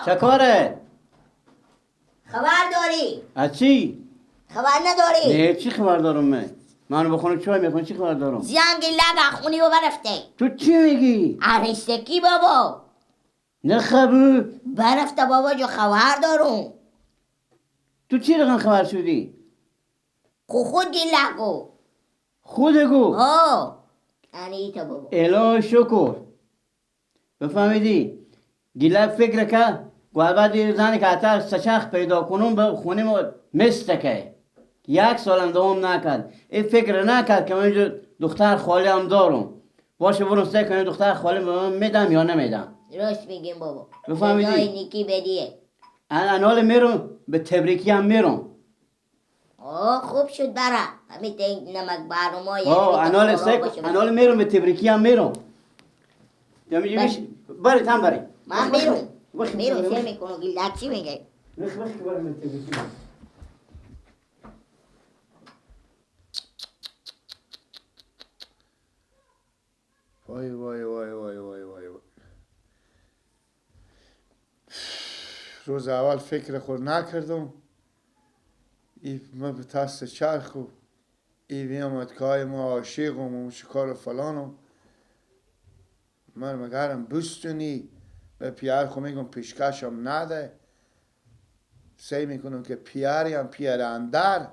چه کاره؟ خبر داری؟ از چی؟ خبر نداری؟ نه چی خبر دارم من؟ منو بخونه چای میخونه چی خبر دارم؟ زنگ لگ خونی و برفته. تو چی میگی؟ عرشتکی بابا. نه خبر؟ برفته بابا جو خبر دارم. تو چی رقم خبر شدی؟ خود گیلگو. خودگو؟ ها. انیتا بابا. الا شکر. بفهمیدی؟ گیلک فکر که گوه زنی که حتی سچخ پیدا کنم به خونه ما مستکه. یک سالم دوام نکرد. این فکر نکرد که من اینجا دختر خالی هم دارم. باشه برم سعی کنم دختر خالی به من میدم یا نمیدم. راست میگیم بابا. بفهمیدی؟ نیکی بدیه. انال میرم به تبریکی هم میرم. آه خوب شد برا. همین نمک برنامه. آه انال سعی انال میرم به تبریکی هم میرم. بری تام بری. من میرم. میرم سعی میکنم گیلک چی میگه؟ وخ وخ برم به تبریکی. وای وای وای وای وای وای وای. روز اول فکر خود نکردم. ای ما به تست چرخ و ای بیامد که های ما عاشقم و شکار و فلانم. من مگرم بستونی به پیر خو میگم پیشکشم نده. سعی میکنم که پیری هم پیر اندر.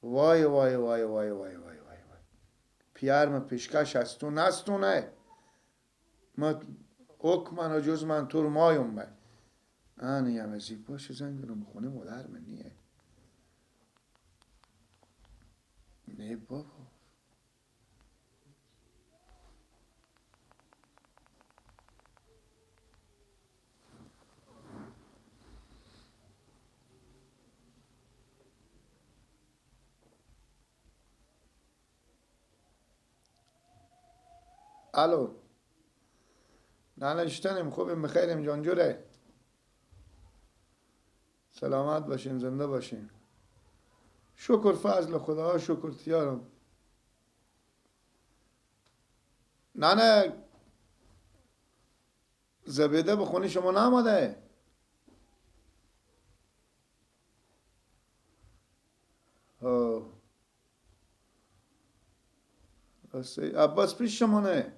وای وای وای وای وای وای وای. پیر من پیشکش از تو نستونه. ما حکم و جز من تو رو مایم به. آنی هم از باشه زنگ برم خونه مادر من نیه. نه بابا. الو. نه نشتنیم خوبیم بخیریم جانجوره. سلامت باشین زنده باشین. شکر فضل خدا شکر تیارم. نه نه زبیده به خونه شما نامده. عباس پیش شما نه.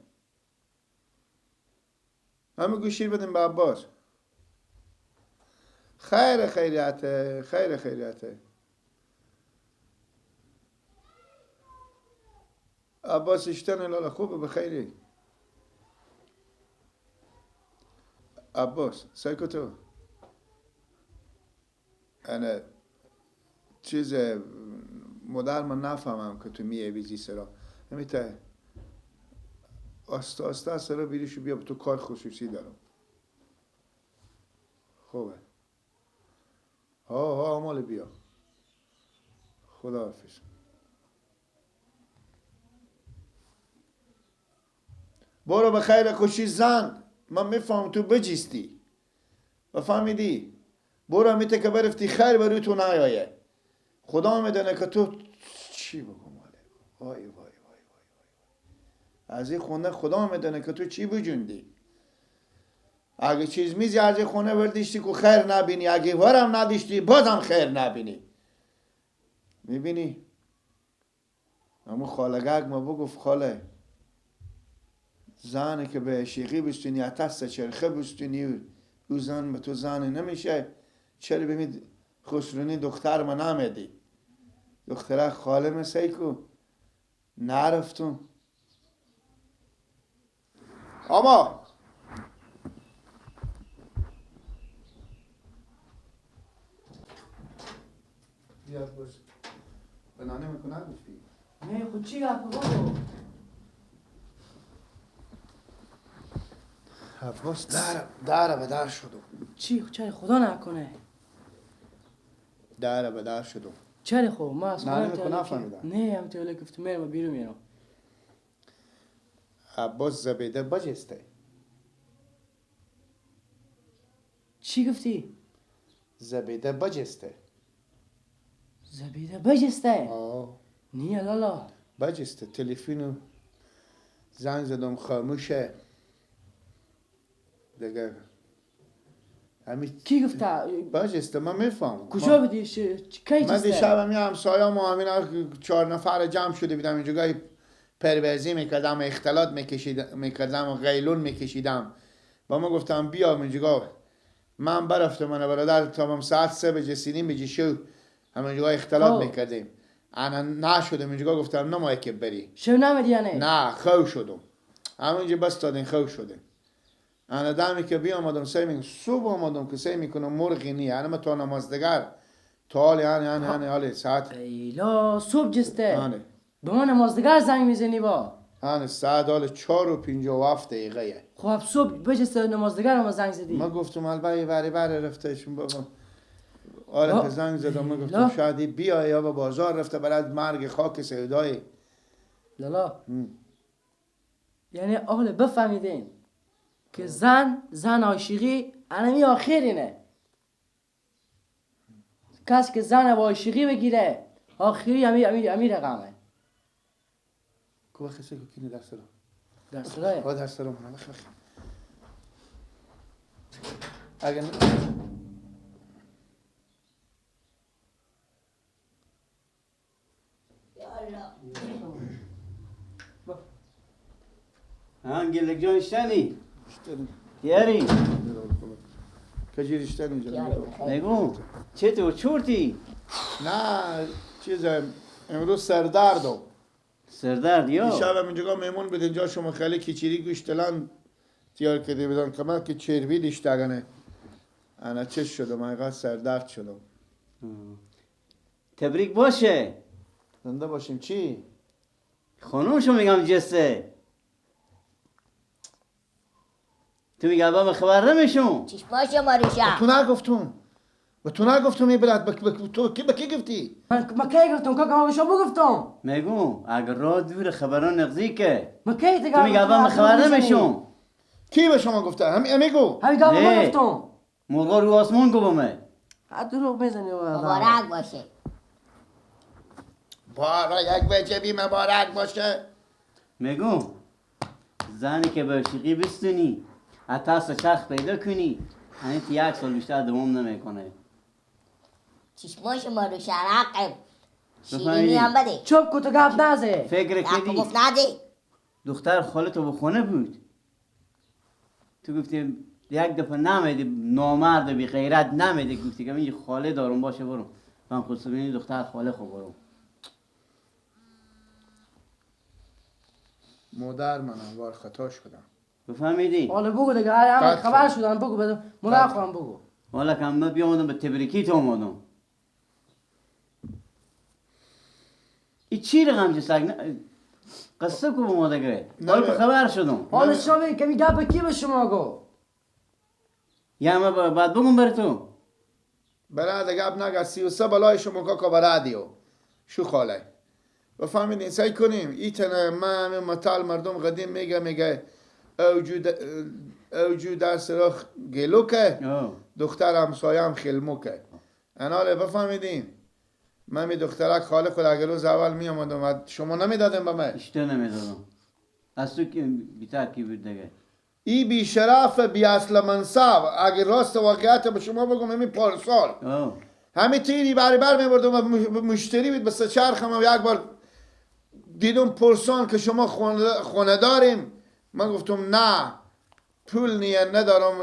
همه گوشیر بدیم به عباس. خیر خیریته خیر خیریته. عباس اشتن لالا خوبه بخیری. عباس سایکو تو انا چیز مادر من نفهمم که تو میه بیزی سرا نمیته. آسته آسته سرا بیریشو بیا تو کار خصوصی دارم. خوبه. ها ها مال بیا. خداحافظ. برو به خیر خوشی زن. من میفهم تو بجیستی. بفهمیدی؟ برو میته که برفتی خیر بروی تو نیایه. خدا میدونه که تو چی بگم ماله. وای وای وای وای وای. از این خونه خدا میدونه که تو چی بجوندی. اگه چیز میزی از این خونه بردیشتی که خیر نبینی. اگه ورم ندیشتی بازم خیر نبینی. میبینی؟ اما خالگک ما بگفت خاله زنی که به عشقی بستونی اتست چرخه بستونی او زن به تو زن نمیشه. چرا ببینید خسرونی دختر ما نمیدی. دختره خاله مثل کو نرفتم. آما بیاد باش به نانه میکنه گفتی؟ نه خود چی گفت بابا؟ عباس در به در شدم. چی؟ چرا خدا نکنه؟ در به در شدم. چرا خب ما از خونه نفهمیدم. نه هم تیوله گفتم میرم بیرون میرم. عباس زبیده بجسته. چی گفتی؟ زبیده بجسته. زبیده بجسته؟ آه. نه لالا. بجسته. تلفنو زنگ زدم خاموشه. دیگه کی گفته؟ بجسته من میفهمم. کجا بودی؟ کی جسته؟ من دیشب همی همسایه ما همین 4 نفر جمع شده بودم اینجا گاهی پروزی میکردم، اختلاط میکردم و غیلون میکشیدم. با ما گفتم بیا اینجا. من برفتم من برادر تا ساعت 3 بجه 3:30 بجه شو همینجا اختلاط میکردیم. انا نشدم اینجا گفتم نه ما که بری. شو نمیدی یعنی؟ نه خو شدم. همینجا بس دادین خو شدیم. انا دمی که بیامدم سعی میکنم صبح آمدم که سعی میکنم مرغی نیه. انا من تا نمازدگر تا حال یعنی حال ساعت ایلا صبح جسته. به ما نمازدگر زنگ میزنی با. انا ساعت حال 4:57 دقیقه. خب صبح بجسته نمازدگر ما زنگ زدی. ما گفتم البته بری بری رفته چون بابا. آره که زنگ زدم ما گفتم شادی بیا یا به بازار رفته برای مرگ خاک سودای. لالا یعنی اهل بفهمیدین که زن عاشقی انمی آخرینه. کسی که زن با عاشقی بگیره آخری امی رقمه. کو وقت سه کو در سلام. در سلام. ها در سلام. اگر ها گلک جان اشتنی؟ دیاری؟ کجیر اشتنی جان؟ نگو چطور چورتی؟ نه چیزم امروز سردردم. سردرد یا؟ دیشب هم اینجا مهمون بود اینجا شما خیلی کیچیری گوشتلان تیار کرده بودن که من که چربی دیشتگنه انا چش شدم اینقدر سردرد شدم. تبریک باشه. زنده باشیم. چی؟ خانومشو میگم جسته. تو میگه بابا خبر نمیشون. چشماشو ماریشم. تو نگفتم. به تو نگفتم این بلد تو کی به کی گفتی؟ من کی گفتم کاکا؟ من به شما گفتم. میگم اگر راه دور خبران نقضی که. من کی دیگه؟ تو میگه بابا خبر نمیشون. کی به شما گفته؟ همین میگو. همین گفت من گفتم. مرغا رو آسمان گو بمه. دروغ میزنی. مبارک باشه. بارا یک وجبی مبارک باشه. میگم زنی که به عشقی بستونی حتی چرخ پیدا کنی یعنی یک سال بیشتر دوام نمیکنه. چشماش ما رو شرقم شیرینی هم بده. چوب کتو گپ نزه. فکر کردی دختر خاله تو بخونه بود تو گفتی یک دفعه نمیدی نامرد بی غیرت نمیدی گفتی که من خاله دارم باشه برو من خود دختر خاله خو برو. مادر منم وار خطا شدم. بفهمیدی؟ حالا بگو دیگه همه خبر شدن بگو بده مادر خواهم بگو. حالا که من بیامدم به تبریکی تو آمدم. این چی رقم چه سگ قصه کو به ما دیگه. حالا خبر شدم. حالا شما میگی که میگه به کی به شما گو؟ یا ما بعد بگم بر تو. برای دیگه اب نگه 33 بالای شما کاکا برادیو شو خاله. بفهمیدین سعی کنیم ایتن من متال مردم قدیم میگه اوجو در سراخ گلوکه دختر همسایم خلموکه. اناله بفهمیدین من می دخترک خاله خود اگر روز اول می آمدم شما نمیدادم به من. اشته نمیدادم از تو که بیتر کی بود دیگه. ای بی شرف بی اصل منصب اگر راست واقعیت به شما بگم همین پارسال همین تیری بری بر میبردم و مشتری بود به سه چرخم یک بار دیدم پرسان که شما خونه داریم. من گفتم نه پول نیه ندارم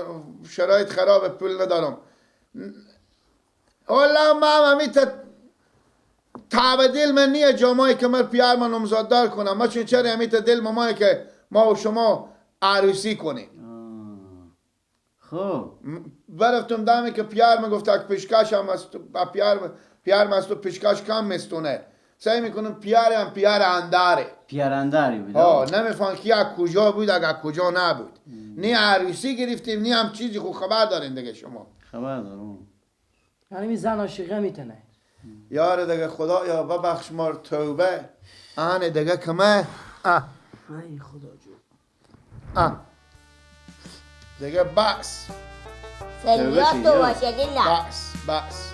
شرایط خرابه پول ندارم. حالا من همین تعب دل من نیه جامعه که من پیار من نمزاددار کنم. ما چون چرا همین دل مامایی که ما و شما عروسی کنیم. خب برفتم دمی که پیار من گفت اک پیشکش هم از تو پیار من از تو پیشکش کم مستونه. سعی میکنم پیار هم پیار انداره. پیار انداری بود. ها نمیفهم کی از کجا بود اگر کجا نبود. نه عروسی گرفتیم نه هم چیزی. خب خبر دارین دیگه شما. خبر دارم. یعنی می زن عاشقه میتونه. یار دیگه خدا یا ببخش ما توبه. آن دیگه کمه. ای خدا جو. دیگه بس. سریات تو باشه گلا. بس.